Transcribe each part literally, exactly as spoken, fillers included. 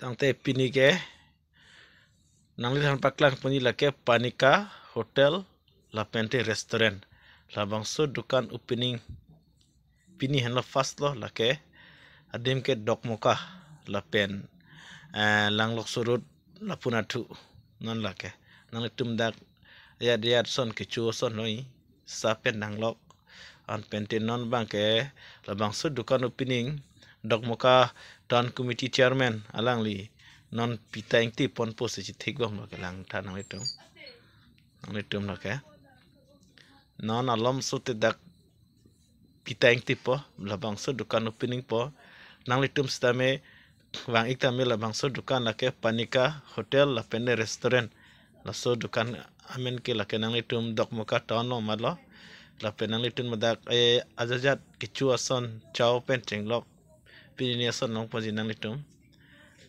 Tangte pini ke nangliphan paklang ponji lake Panika Hotel lapente restaurant. Labangso dukan opening pini henlo first lo, lake adim ke Dokmoka lapen, eh, Langlokso Road lapu nathu non lake. Nanglitum dak ajat ajat ason kecho ason noi, sa pen nanglok. Anpente non abang ke labangso dukan opening Dokmoka Town Committee Chairman alangli non pita ingti ponpo si chithik bom lake, langtha nanglitum. Nanglitum lake non alomso te dak pita ingtipo, labangso dukan opening po. Nanglitum sitame vang-ik tame labangso dukan lake Panika Hotel lapente restaurant. Laso dukan amen ke lake nanglitum Dokmoka town along matlo. Lapen nanglitum ladak, eh, ajat ajat kecho ason chow pen chenglok pinine ason long ponji nanglitum.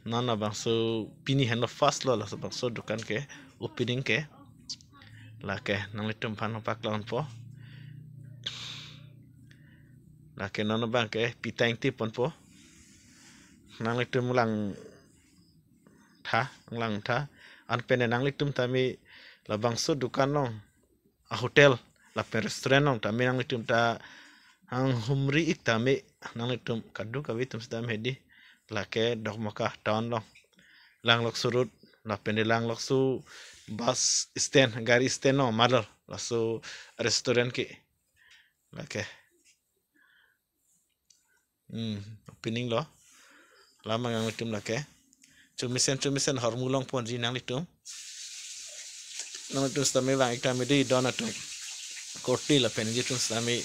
Non labangso pini henlo first lo, labangso dukan ke opening ke. Lake nanglitum aphan paklang ponpo. Lake non abang ke pita ingti ponpo. Nanglitum langtha, langtha. Anpene nanglitum tame labangso dukan along, a hotel lapen restaurant along tame nanglitum ta anghumri-ik tame, nanglitum kadokave atum sitame hedi, lake Dokmoka town along, Langlokso Road lapente Langlokso bus stand, gari stand along matlo laso restaurant ke. Lake, hmm, opening lo. Lam abang nanglitum lake chomisen chomisen hormu long ponji nanglitum. Nanglitum sitame vang-ik tame di don atum korte lapen ingjir atum sitame,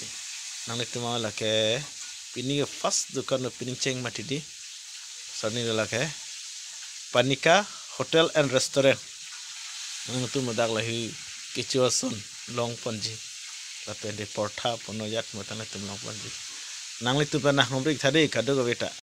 nanglitum lake pini first dukan opening cheng mati di. Sarni lake Panika Hotel and Restaurant. Nanglitum ladak lahi kecho ason long ponji lapente portha pono ajat mo tangtum long ponji. Nanglitum aphan nanghumri-ik tha di kadokave ta.